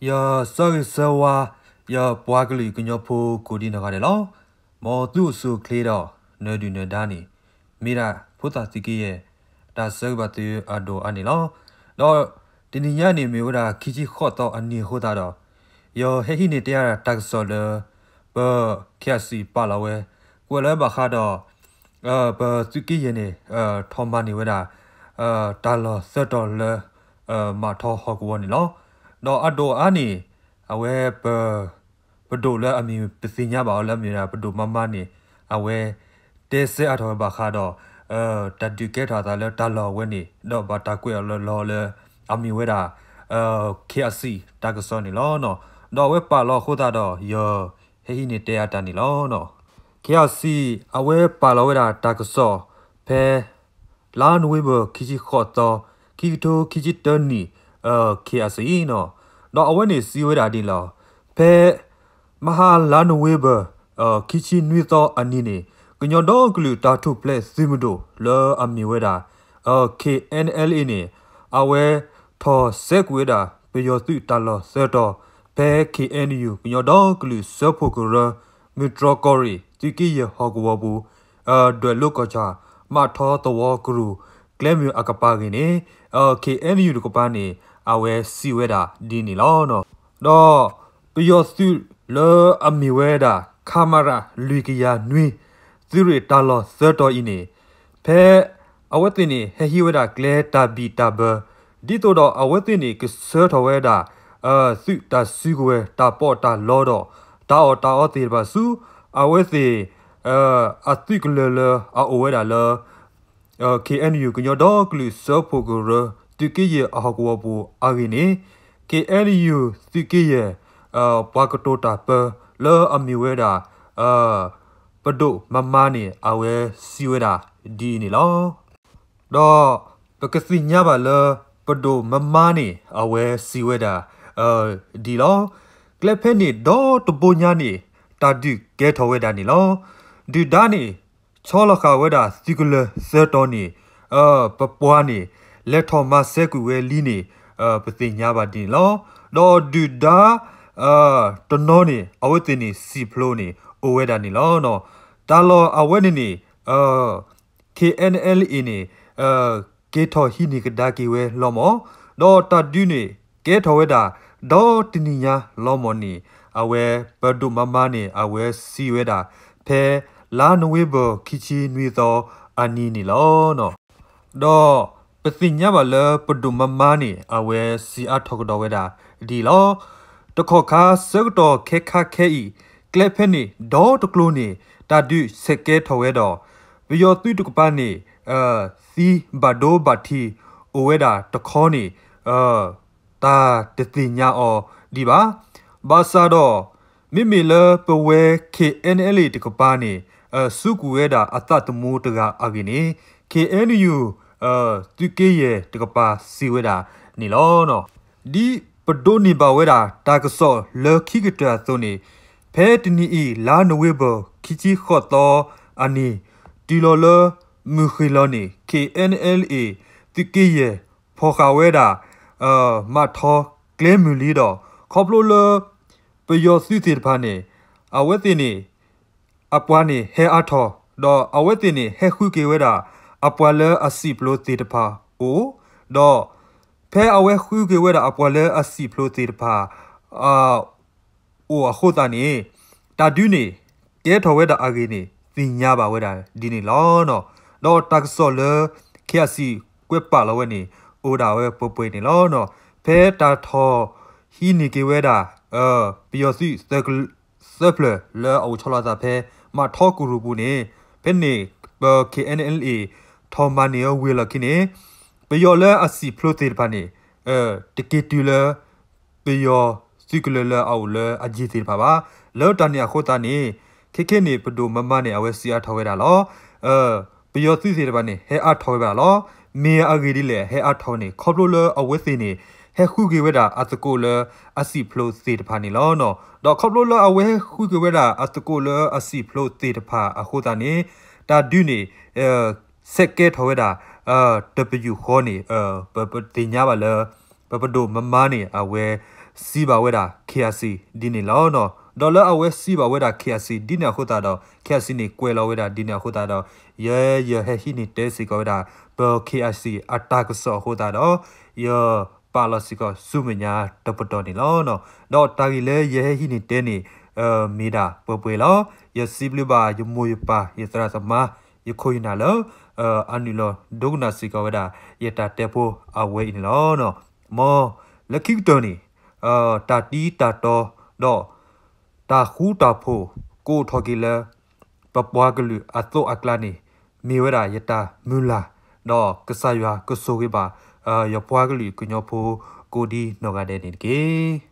ယဆၢဂ့ၤဆၢဝါ ယပှၤကလုာ်ကညီဖိကိးဒံနီၢ်ဂၤဒဲးလီၤ. မ်သုအိၣ်ဆူၣ်အိၣ်ချ့ဒီး နၢၤဒုၣ်နၢၤဒါန့ၣ် မ့ၢ်ဒၣ်ဖိသၣ်သုးက့ယဲၢ် တၢ်ဆၢဂ့ၤဘၣ်သုအဒိၣ်အါန့ၣ်လီၤ. ဒီးတနံၤညါန့ၣ်မ့ၢ်ဝဲဒၣ် ခံဆံဃိးသီအနံၤအဃိသတးဒီး ယဟဲဟံးန့ၢ်တဲအါတၢ်ကစီၣ်လၢ ပ ခ့အစံၣ် ပာ်လီၤဝဲ ကွဲးလီၤဝဲဘၣ်ဃးဒီး ပသုးက့ယဲၢ်န့ၣ် ထီၣ်မၤန့ၢ်ဝဲဒၣ် တၢ်လီၢ်သၢတီၤလၢ မးထီဟီၣ်ကဝီၤန့ၣ်လီၤ. ဒီးအဒိၣ်အါန့ၣ် အဝဲ ပဒိၣ်လၢအမံၤပသ့ၣ်ညါဘၣ်အီၤလၢအမ့ၢ်ဝဲဒၣ် ပဒိၣ်မါမါန့ၣ် အဝဲ တဲဆၢအါထီၣ်ဝဲဘၣ်ဃးဒီး တၢ်ဒုးကဲထီၣ်အသးလၢတၢ်လီၢ်အဝဲန့ၣ် ဒီးဘၣ်တၢ်ကွဲးအီၤလီၤလၢ အမ့ၢ်ဝဲဒၣ် ခ့အစံၣ် တၢ်ကစီၣ်န့ၣ်လီၤ. ဒီးအဝဲပာ်လီၤအဃိသတးဒီး ယဟဲဟံးန့ၢ်တဲအါတၢ်န့ၣ်လီၤ. ခ့အစံၣ် အဝဲပာ်လီၤဝဲဒၣ်တၢ်ကစီၣ် ဖဲ လါနိၣ်ဝ့ဘၢၣ် ခံဆံဃိးသီ ခံကထိခံဆံတၢနံၣ် ခ့အစံၣ် ဒီးအဝဲန့ၣ်စံးဝဲဒၣ်ဒ်လီၤ. ဖဲ မဟါလါနိၣ်ဝ့ဘၢၣ် ခံဆံနွံသီအနံၤန့ၣ် ကညီဒီကလုာ်တၢ်ထူၣ်ဖျဲးသုးမုၢ်ဒိၣ်လၢအမ့ၢ်ဝဲဒၣ် ခ့ၣ်အဲၣ်အဲၣ်လ်အ့ၣ်န့ၣ် အဝဲထီၣ်စဲးကွံာ်ဝဲဒၣ် ပယီၤသုးတၢ်လီၢ်သၢတီၤ ဖဲ ခ့ၣ်အဲၣ်ယူၣ် ကညီဒီကလုာ်စၢဖှိၣ်ကရၢ မုၢ်တြီၢ်ကီၢ်ရ့ၣ် သုးက့ယဲၢ်ဟီၣ်ကဝီၤပူၤ ဒွဲၣ်လိၤကီၢ်ဆၣ် မးထီသဝီကရူၢ် ကျဲမုၢ်အကပၤအဂ့ၢ်န့ၣ် ခ့ၣ်အဲၣ်ယူၣ်တကပၤန့ၣ် အဝဲစံးဝဲဒၣ်ဒ်န့ၣ်လီၤ. ဒီးပယီၤသုးလၢအမ့ၢ်ဝဲဒၣ် ခမရ လွံၢ်ကယၤနွံ သုးရ့ၣ်တၢ်လီၢ်သၢတီၤအံၤန့ၣ် ဖဲအဝဲသ့ၣ်န့ၣ် ဟဲဟံးဝဲဒၣ်ကျဲတၢ်ဘံၣ်တၢ်ဘၢ ဒ်သိးဒီးအဝဲသ့ၣ်န့ၣ် ကဆှၢထီၣ်ဝဲဒၣ် သုးတၢ်စုကဝဲၤ တၢ်ပီးတၢ်လီဒီး တၢ်အီၣ်တၢ်အီသ့ၣ်တဖၣ်ဆူ အဝဲသ့ၣ် အသုးကလၢၤလၢအအိၣ်ဝဲဒၣ်လၢ ခ့ၣ်အဲၣ်ယူၣ် ကညီဒီကလုာ်စၢဖှိၣ်ကရၢ သုးက့ယဲၢ်အဟီၣ်ကဝီၤပူၤအဂ့ၢ်န့ၣ် ခ့ၣ်အဲၣ်ယူၣ် သုးက့ယဲၢ် ပှၤကတိၤတၢ်ပၢလၢအမ့ၢ်ဝဲဒၣ် ပဒိၣ်မါမါန့ၣ် အဝဲစံးဝဲဒၣ်ဒ်အံၤန့ၣ်လီၤ. ဒီးပကသ့ၣ်ညါဘၣ်လၢ ပဒိၣ်မါမါန့ၣ် အဝဲစံးဝဲဒၣ် ဒ်လီၤ. ကျဲဖဲန့ၣ်ဒီတဘိညါန့ၣ် တၢ်ဒုးကဲထီၣ်ဝဲဒၣ်န့ၣ်လီၤ. ဒုၣ်ဒါန့ၣ် ဆီလီၤဃာ်ဝဲဒၣ်သုးကလၢၤသၢတီၤန့ၣ် ပပှၤန့ၣ် လဲၤထီၣ်မၤစဲးကွံာ်ဝဲလံန့ၣ် ပသ့ၣ်ညါဘၣ်ဒ်န့ၣ်လီၤ. ဒီးဒုၣ်ဒါ တနီၤန့ၣ် အဝဲသ့ၣ်န့ၣ်စံၣ်ဖျိန့ၣ် အိၣ်ဝဲဒၣ်န့ၣ်လီၤ. တၢ်လီၢ်အဝဲန့ၣ်န့ၣ် ခ့ၣ်အဲၣ်အဲၣ်လ်အ့ၣ်န့ၣ် က့ၤထီၣ်ဟံးန့ၢ်ကဒါက့ၤဝဲလီၤမၢ်, ဒီးတၢ်ဒုးန့ၣ် ကဲထီၣ်ဝဲဒၣ် ဒီတနံၤညါလီၤမၢ်န့ၣ် အဝဲပဒိၣ်မါမါန့ၣ် အဝဲစံးဝဲဒၣ် ဖဲလါနိၣ်ဝ့ဘၢၣ် ခံဆံနွံသီအနံၤန့ၣ်လီၤ. ဒီးပသ့ၣ်ညါဘၣ်လၢပဒိၣ်မါမါန့ၣ် အဝဲစံးအါထီၣ်ကဒီးဝဲဒၣ်ဒ်လီၤ. တခီၣ်ခါဆၢကတီၢ်ခဲခါခဲအံၤ ကျဲဖဲန့ၣ် ဒီတကျိၤန့ၣ် တၢ်ဒုးဆဲးကဲထီၣ်ဝဲဒီး ပယီၤသုးတကပၤန့ၣ် သံဘၣ်ဒိဘၣ်ထံးအိၣ်ဝဲဒၣ်တခီန့ၣ် တၢ်တသ့ၣ်ညါအီၤဒံးဘၣ်. ဘၣ်ဆၣ်ဒီး မ့မ့ၢ်လၢပဝဲ ခ့ၣ်အဲၣ်အဲၣ်လ်အ့ၣ် တကပၤန့ၣ် စူးကွံာ်ဝဲဒၣ်အသးသမူတဂၤအဂ့ၢ်န့ၣ် ခ့ၣ်အဲၣ်ယူၣ် သုးက့ယဲၢ်တကပၤစံးဝဲဒၣ်န့ၣ်လီၤ. ဒ်ပဒိးန့ၢ်ဘၣ်ဝဲဒၣ်တၢ်ကစီၣ်လၢခံကတၢၢ်အသိးန့ၣ် ဖဲတနံၤအံၤ လါနိၣ်ဝ့ဘၢၣ် ခံဆံဃိးသီအနံၤ တုၤလီၤလၢမုၢ်ဃ့ၢ်လီၤန့ၣ် ခ့ၣ်အဲၣ်အဲၣ်လ်အ့ၣ် သုးက့ယဲၢ် ဖီၣ်ဃာ်ဝဲဒၣ် မးထီကျဲမုၢ်လံဒီး ခီဖျိလၢ ပယီၤသုးသ့ၣ်တဖၣ်န့ၣ် အဝဲသ့ၣ်န့ၣ် အပှၤန့ၣ်ဟဲအါထီၣ် ဒီးအဝဲသ့ၣ်န့ၣ် ဟဲဃုက့ၤဝဲဒၣ် အပှၤလၢအစံၣ်ဖျိသ့ၣ်တဖၣ်အိၣ်, ဒီး ဖဲအဝဲဃုက့ၤဝဲဒၣ်အပှၤလၢအစံၣ်ဖျိသ့ၣ်တဖၣ် အိၣ်အဃိသတးန့ၣ် တၢ်ဒုးန့ၣ် ကဲထီၣ်ဝဲဒၣ်အဂ့ၢ်န့ၣ် သ့ၣ်ညါဘၣ်ဝဲဒၣ်ဒ်န့ၣ်လီၤ. ဒီးတၢ်ကစီၣ်လၢ ခ့အစံၣ် ကွဲးပာ်လီၤဝဲန့ၣ် အိၣ်ဒၣ်ဝဲပှဲၤပှဲၤန့ၣ်လီၤ. ဖဲတၢ်ထီၣ်ဟံးန့ၢ်က့ၤဝဲဒၣ် ပယီၤသုး သၢဖျၢၣ်လၢအအိၣ်ဆီလီၤအသးဖဲ မးထီကရူၢ်ပူၤန့ၣ် ဖဲန့ၣ် ပ ခ့ၣ်အဲၣ်အဲၣ်လ်အ့ၣ် ထီၣ်မၤန့ၢ်အဝံၤအလီၢ်ခံန့ၣ် ပယီၤလၢအစံၣ်ဖျိသ့ၣ်တဖၣ်န့ၣ် တက့ၤတုၤလၢ ပယီၤသုးကလၢၤလၢအအိၣ်လၢအယံၤသ့ၣ်တဖၣ်ဘၣ်. လၢတၢ်န့ၣ်အဃိသတးန့ၣ် ခဲခဲန့ၣ် ပဒိၣ်မါမါန့ၣ် အဝဲစံးအါထီၣ်ဝဲဒၣ်လီၤ. ပယီၤသုးသ့ၣ်တဖၣ်န့ၣ် ဟဲအါထီၣ်ဝဲဘၣ်လီၤ. မ့ၢ်အဂ့ၢ်ဒ်လဲၣ် ဟဲအါထီၣ်န့ၣ် ခီဖျိလၢအဝဲသ့ၣ်န့ၣ် ဟဲဃုက့ၤဝဲဒၣ်အသကိးလၢအစံၣ်ဖျိသ့ၣ်တဖၣ်န့ၣ်လီၤ. ဒီးခီဖျိလၢအဝဲဃုက့ၤဝဲဒၣ်အသကိးလၢအစံၣ်ဖျိသ့ၣ်တဖၣ်အဃိသတးန့ၣ် တၢ်ဒုးန့ၣ် ဆဲးကဲထီၣ်ဝဲဒၣ် တပယူာ်ဃီန့ၣ် ပသ့ၣ်ညါဘၣ်လၢ ပပဒိၣ်မါမါန့ၣ် အဝဲ စံးဘၣ်ဝဲဒၣ် KIC ဒ်န့ၣ်လီၤ. ဒီးလၢအဝဲစံးဘၣ်ဝဲဒၣ် KIC ဒ်န့ၣ်အဃိသတးဒီး KIC န့ၣ်ကွဲးလီၤဝဲဒၣ်ဒ်န့ၣ်အဃိသတးဒီး ယဲယဟဲဟံးန့ၢ်တဲစ့ၢ်ကီးဝဲဒၣ် ပ KIC အတၢ်ကစီၣ်အဃိသတးဒီး ယပာ်လီၤစ့ၢ်ကီးဆူမဲာ်ညါတပတီၢ်န့ၣ်လီၤ. ဒီးတၢ်ဂ့ၢ်လၢယဟဲဟံးန့ၢ်တဲန့ၣ် မ့ၢ်ဒၣ်ပှဲၤပှဲၤလီၤ. ယစံးဘျုးဘၣ်ယမိၢ်ယပၢ် ယသရၣ်သမါ ယခိၣ်ယနၢ်လၢ အနုာ်လီၤဒိကနၣ်စ့ၢ်ကီးဝဲဒၣ် ယတၢ်တဲဖိအဝဲအံၤန့ၣ်လီၤ. မ်လၢခံကတၢၢ်န့ၣ် တၢ်တံတၢ်တီဒီး တၢ်ဃူတၢ်ဖိး ကအိၣ်ထီၣ်က့ၤလၢ ပပှၤကလုာ်အသိးအကျါန့ၣ် မ့ၢ်ဝဲဒၣ်ယတၢ်မုၢ်လၢ် ဒီးကစၢ်ယွၤကဆိၣ်ဂ့ၤဘၣ် ယပှၤကလုာ်ကညီဖိကိးဒ်နီၢ်ဂၤဒဲးန့ၣ်တက့ၢ်.